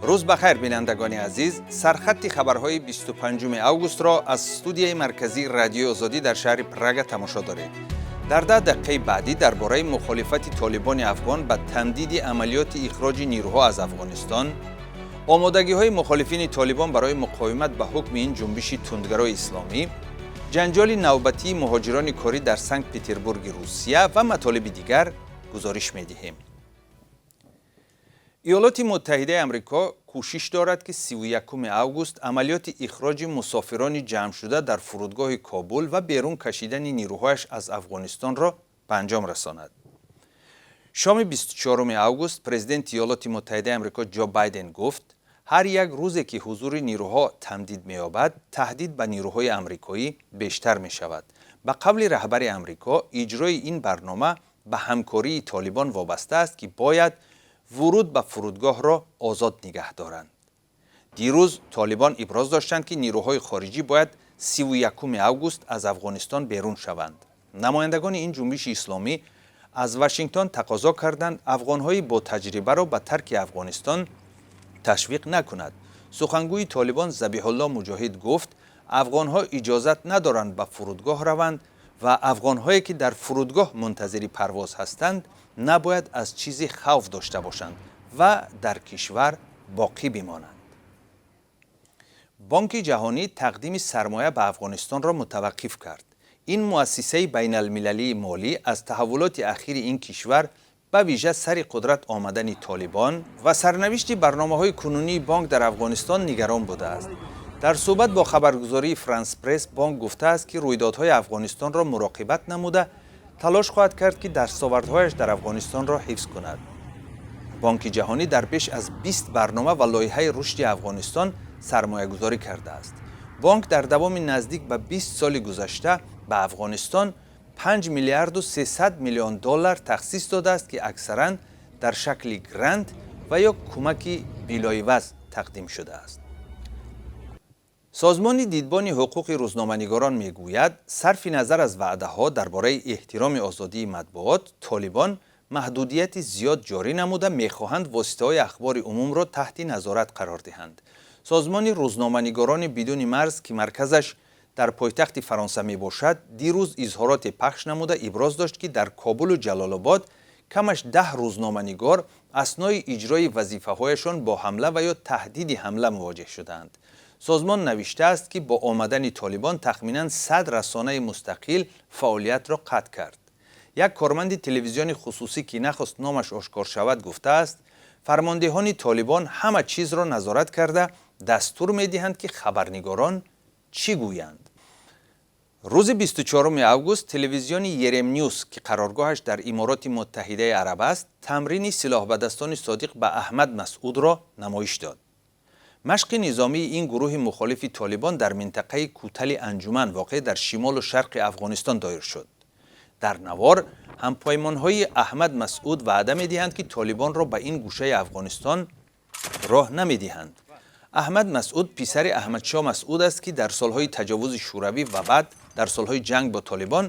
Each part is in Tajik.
Рӯз ба хайр, бинандагони азиз. Сархатти хабарҳои 25 августро аз студияи марказии Радиои Озодӣ дар шаҳри Прага тамошо доред. Дар 10 дақиқаи баъдӣ дар бораи мухолифати толибони афғон ба тамдиди амалиёти ихроҷи нирӯҳо аз Афғонистон, омодагиҳои мухолифини толибон барои муқовимат ба ҳукми ин ҷунбиши тундгарои исломӣ, ҷанҷоли навбатии муҳоҷирони корӣ дар Санкт Петербурги Русия ва матолиби дигар гузориш медиҳем. Иёлоти Муттаҳидаи Амрико кӯшиш дорад, ки 31 август амалиёти ихроҷи мусофирони ҷамъшуда дар фурудгоҳи Кобул ва берун кашидани нирӯҳояш аз Афғонистонро ба анҷом расонад. Шоми 24 август президенти Иёлоти Муттаҳидаи Амрико Ҷо Байден гуфт, ҳар як рӯзе ки ҳузури нирӯҳо тамдид меёбад, таҳдид ба нирӯҳои амрикоӣ бештар мешавад. Ба қавли раҳбари Амрико, иҷрои ин барнома ба ҳамкории толибон вобаста аст, ки бояд вуруд ба фурудгоҳро озод нигаҳ доранд. Дирӯз толибон иброз доштанд, ки нирӯҳои хориҷӣ бояд 31 август аз Афғонистон берун шаванд. Намояндагони ин ҷунбиши исломӣ аз Вашингтон тақозо карданд, афғонҳои ботаҷрибаро ба тарки Афғонистон ташвиқ накунад. Сухангӯи толибон Забиҳулло Муҷоҳид гуфт, афғонҳо иҷозат надоранд ба фурудгоҳ раванд ва афғонҳое ки дар фурудгоҳ мунтазири парвоз ҳастанд, набояд аз чизе хавф дошта бошанд ва дар кишвар боқӣ бимонанд. Бонки Ҷаҳонӣ тақдими сармоя ба Афғонистонро мутаваққиф кард. Ин муассисаи байналмилалии молӣ аз таҳаввулоти ахири ин кишвар, ба вижа сари қудрат омадани толибон ва сарнавишти барномаҳои кунунии бонк дар Афғонистон нигарон будааст. Дар суҳбат бо хабаргузории Франс Пресс бонк гуфтааст, ки рӯйдодҳои Афғонистонро муроқибат намуда, талош хоҳад кард, ки дастовардҳояш дар Афғонистонро ҳифз кунад. Бонки Ҷаҳонӣ дар беш аз 20 барнома ва лоиҳаи рушди Афғонистон сармоягузорӣ кардааст. Бонк дар давоми наздик ба 20 соли гузашта ба Афғонистон 5 миллиарду 300 миллион доллар тахсис додааст, ки аксаран дар шакли грант ва ё кӯмаки билоиваз тақдим шудааст. Созмони Дидбони ҳуқуқи рӯзноманигорон мегӯяд, сарфи назар аз ваъдаҳо дар бораи эҳтироми озодии матбуот, толибон маҳдудияти зиёд ҷорӣ намуда, мехоҳанд воситаҳои ахбори умумро таҳти назорат қарор диҳанд. Созмони Рӯзноманигорони бидуни марз, ки марказаш дар пойтахти Фаронса мебошад, дирӯз изҳороте пахш намуда, иброз дошт, ки дар Кобулу Ҷалолобод камаш 10 рӯзноманигор аснои иҷрои вазифаҳояшон бо ҳамла ва ё таҳдиди ҳамла мувоҷеҳ шудаанд. Созмон навиштааст, ки бо омадани толибон тахминан 100 расонаи мустақил фаъолиятро қатъ кард. Як корманди телевизиони хусусӣ, ки нахост номаш ошкор шавад, гуфтааст, фармондеҳони толибон ҳама чизро назорат карда, дастур медиҳанд, ки хабарнигорон чӣ гӯянд. Рӯзи 24 август телевизиони Ерем Нюс, ки қароргоҳаш дар Имороти Муттаҳидаи Араб аст, тамрини силоҳбадастони содиқ ба Аҳмад Масъудро намоиш дод. Машқи низомии ин гурӯҳи мухолифи толибон дар минтақаи Кӯтали Анҷуман, воқеъ дар шимолу шарқи Афғонистон, доир шуд. Дар навор ҳампаймонҳои Аҳмад Масъуд ваъда медиҳанд, ки толибонро ба ин гӯшаи Афғонистон роҳ намедиҳанд. Аҳмад Масъуд писари Аҳмадшоҳ Масъуд аст, ки дар солҳои таҷовузи Шӯравӣ ва баъд дар солҳои ҷанг бо толибон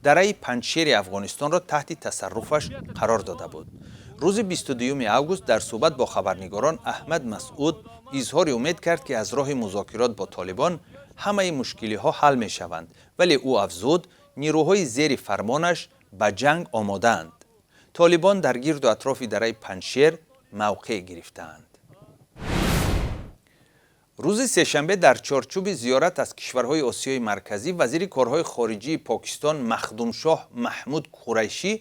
дараи Панҷшери Афғонистонро таҳти тасарруфаш қарор дода буд. Рӯзи 22 август дар суҳбат бо хабарнигорон Аҳмад Масъуд изҳори умед кард, ки аз роҳи музокирот бо толибон ҳамаи мушкилиҳо ҳал мешаванд, вале ӯ афзуд, нирӯҳои зери фармонаш ба ҷанг омодаанд. Толибон дар гирду атрофи дараи Панҷшер мавқеъ гирифтаанд. Рӯзи сешанбе дар чорчӯби зиёрат аз кишварҳои Осиёи Марказӣ вазири корҳои хориҷии Покистон Махдумшоҳ Маҳмуд Қурайшӣ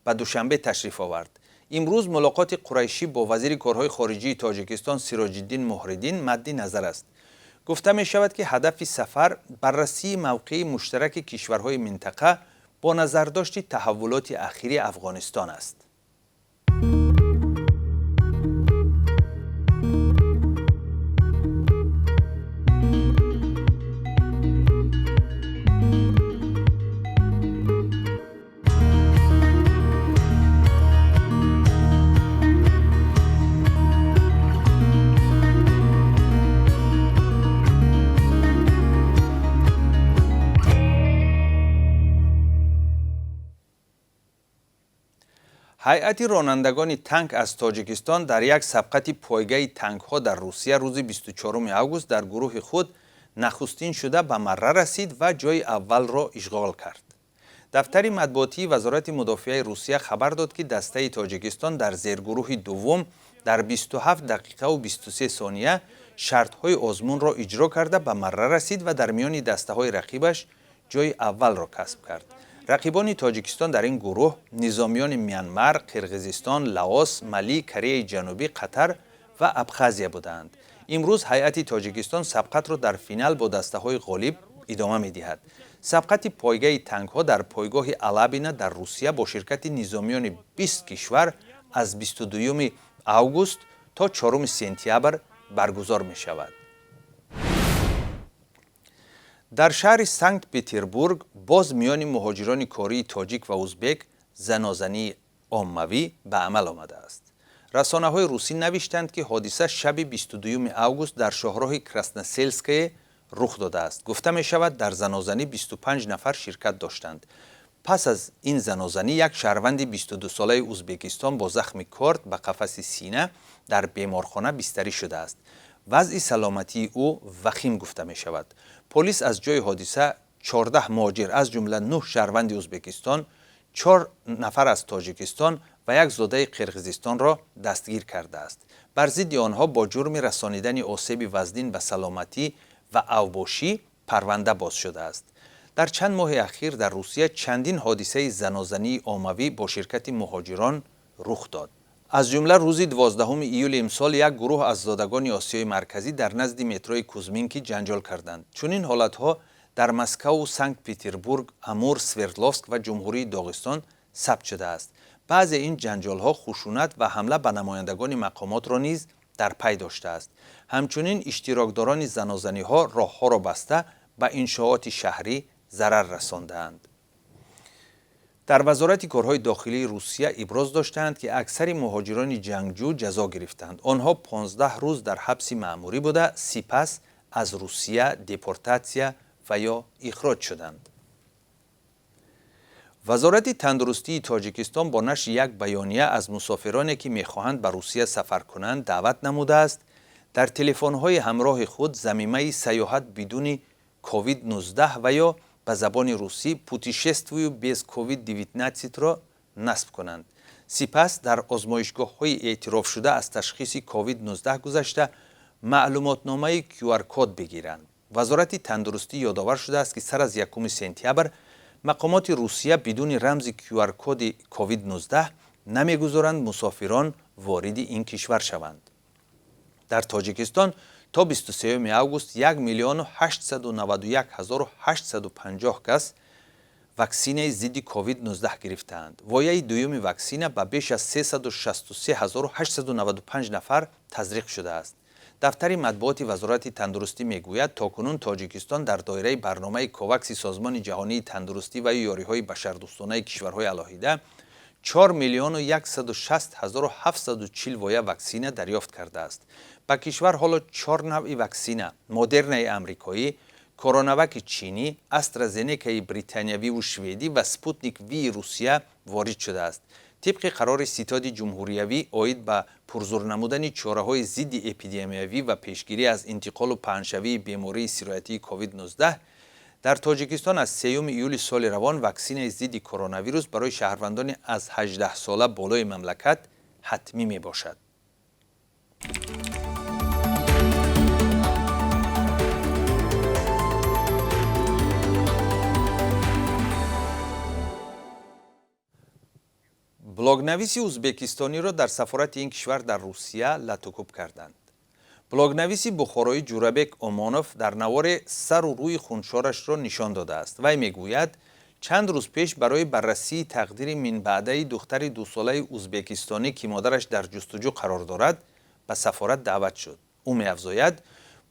ба Душанбе ташриф овард. Имрӯз мулоқоти Қурайшӣ бо вазири корҳои хориҷии Тоҷикистон Сироҷиддин Муҳриддин мадди назар аст. Гуфта мешавад, ки ҳадафи сафар баррасии мавқеи муштараки кишварҳои минтақа бо назардошти таҳаввулоти ахири Афғонистон аст. Ҳайати ронандагони танк аз Тоҷикистон дар як сабқати пойгаи танкҳо дар Русия рӯзи 24 август дар гурӯҳи худ нахустин шуда ба марра расид ва ҷои аввалро ишғол кард. Дафтари матбуотии Вазорати мудофиаи Русия хабар дод, ки дастаи Тоҷикистон дар зергурӯҳи дуввум дар 27 дақиқаву 23 сония шартҳои озмунро иҷро карда ба марра расид ва дар миёни дастаҳои рақибаш ҷои аввалро касб кард. Рақибони Тоҷикистон дар ин гурӯҳ низомиёни Мянмар, Қирғизистон, Лаос, Мали, Кореяи Ҷанубӣ, Қатар ва Абхазия буданд. Имрӯз ҳайати Тоҷикистон сабқатро дар финал бо дастаҳои ғолиб идома медиҳад. Сабқати пойгаи танкҳо дар пойгоҳи Алабина дар Русия бо ширкати низомиёни 20 кишвар аз 22 август то 4 сентябр баргузор мешавад. Дар шаҳри Санкт Петербург боз миёни муҳоҷирони кории тоҷик ва узбек занозании оммавӣ ба амал омадааст. Расонаҳои русӣ навиштанд, ки ҳодиса шаби 22 август дар шоҳроҳи Красносельское рух додааст. Гуфта мешавад, дар занозанӣ 25 нафар ширкат доштанд. Пас аз ин занозанӣ як шаҳрванди 22-солаи Узбекистон бо захми корд ба қафаси сина дар беморхона бистарӣ шудааст. Вазъи саломатии ӯ вахим гуфта мешавад. Полис аз ҷои ҳодиса 14 муҳоҷир, аз ҷумла 9 шаҳрванди Узбекистон, 4 нафар аз Тоҷикистон ва як зодаи Қирғизистонро дастгир кардааст. Бар зидди онҳо бо ҷурми расонидани осеби вазнин ба саломатӣ ва авбошӣ парванда боз шудааст. Дар чанд моҳи ахир дар Русия чандин ҳодисаи занозании оммавӣ бо ширкати муҳоҷирон рух дод. Аз ҷумла рӯзи 12 июли имсол як гурӯҳ аз зодагони Осиёи Марказӣ дар назди метрои Кузминки ҷанҷол карданд. Чунин ҳолатҳо дар Москаву Санкт Петербург, Амур, Свердловск ва Ҷумҳурии Доғистон сабт шудааст. Баъзе ин ҷанҷолҳо хушунат ва ҳамла ба намояндагони мақомотро низ дар пай доштааст. Ҳамчунин иштирокдорони занозаниҳо роҳҳоро баста ба иншооти шаҳрӣ зарар расондаанд. Дар Вазорати корҳои дохилии Русия иброз доштаанд, ки аксари муҳоҷирони ҷангҷӯ ҷазо гирифтанд. Онҳо 15 рӯз дар ҳабси маъмурӣ буда, сипас аз Русия депортатсия ва ё ихроҷ шуданд. Вазорати тандурустии Тоҷикистон бо нашри як баёния аз мусофироне, ки мехоҳанд ба Русия сафар кунанд, даъват намудааст дар телефонҳои ҳамроҳи худ замимаи «Саёҳат бидуни COVID-19» ва ё ба забони русӣ «Путешествую без COVID-19»-ро насб кунанд. Сипас дар озмоишгоҳҳои эътирофшуда аз ташхиси COVID-19 гузашта, маълумотномаи QR-код бигиранд. Вазорати тандурустӣ ёдовар шудааст, ки сар аз 1 сентябр мақомоти Русия бидуни рамзи QR-коди COVID-19 намегузоранд мусофирон вориди ин кишвар шаванд. Дар Тоҷикистон то 23 август 1 891 850 кас ваксинаи зидди COVID-19 гирифтаанд. Вояи дуюми ваксина ба беш аз 363 895 нафар тазриқ шудааст. Дафтари матбуоти Вазорати тандурустӣ мегӯяд, то кунун Тоҷикистон дар доираи барномаи Ковакси Созмони ҷаҳонии тандурустӣ ва ёриҳои башардӯстонаи кишварҳои алоҳида 4 миллиону 160 740 воя ваксина дарёфт кардааст. Ба кишвар ҳоло чор навъи ваксина: Модернаи амрикоӣ, Коронаваки чинӣ, Астразенекаи британиявиву шведӣ ва Спутник Ви Русия ворид шудааст. Тибқи қарори Ситоди ҷумҳуриявӣ оид ба пурзур намудани чораҳои зидди эпидемиявӣ ва пешгирӣ аз интиқолу паҳншавии бемории сироятии COVID-19 дар Тоҷикистон аз 3 июли соли равон ваксинаи зидди коронавирус барои шаҳрвандони аз 18 сола болои мамлакат ҳатмӣ мебошад. Блогнависи узбекистониро дар сафорати ин кишвар дар Русия латукӯб карданд. Блогнависи бухороӣ Ҷурабек Омонов дар наворе сару рӯи хуншорашро нишон додааст. Вай мегӯяд, чанд рӯз пеш барои баррасии тақдири минбаъдаи духтари дусолаи узбекистонӣ, ки модараш дар ҷустуҷӯ қарор дорад, ба сафорат даъват шуд. Ӯ меафзояд,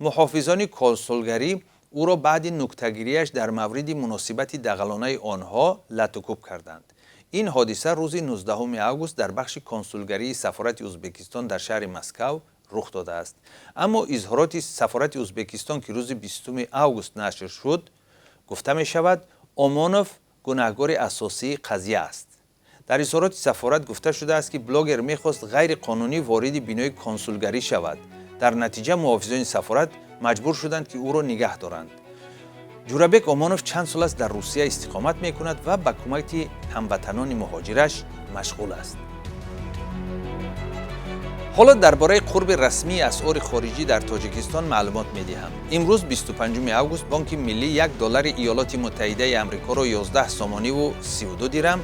муҳофизони консулгарӣ ӯро баъди нуктагирияш дар мавриди муносибати дағалонаи онҳо латукӯб карданд. Ин ҳодиса рӯзи 19 август дар бахши консулгарии сафорати Узбекистон дар шаҳри Москав рух додааст. Аммо изҳороти сафорати Узбекистон, ки рӯзи 20 август нашр шуд, гуфта мешавад, Омонов гунаҳгори асосии қазия аст. Дар изҳороти сафорат гуфта шудааст, ки блогер мехост ғайриқонунӣ вориди бинои консулгарӣ шавад. Дар натиҷа муҳофизони сафорат маҷбур шуданд, ки ӯро нигаҳ доранд. Ҷурабек Омонов чанд сол аст дар Русия истиқомат мекунад ва ба кӯмаки ҳамватанони муҳоҷираш машғул аст. Ҳоло дар бораи қурби расмии асъори хориҷӣ дар Тоҷикистон маълумот медиҳам. Имрӯз, 25 август, Бонки Миллӣ 1 доллари Иёлоти Муттаҳидаи Амрикоро 11 сомониву 32 дирам,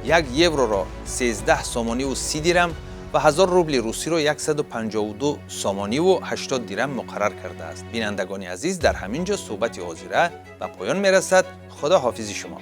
1 евроро 13 сомониву 30 дирам ва 1000 рубли русиро 152 сомониву 80 дирам муқаррар кардааст. Бинандагони азиз, дар ҳамин ҷо суҳбати ҳозира ба поён мерасад. Худо ҳофизи шумо.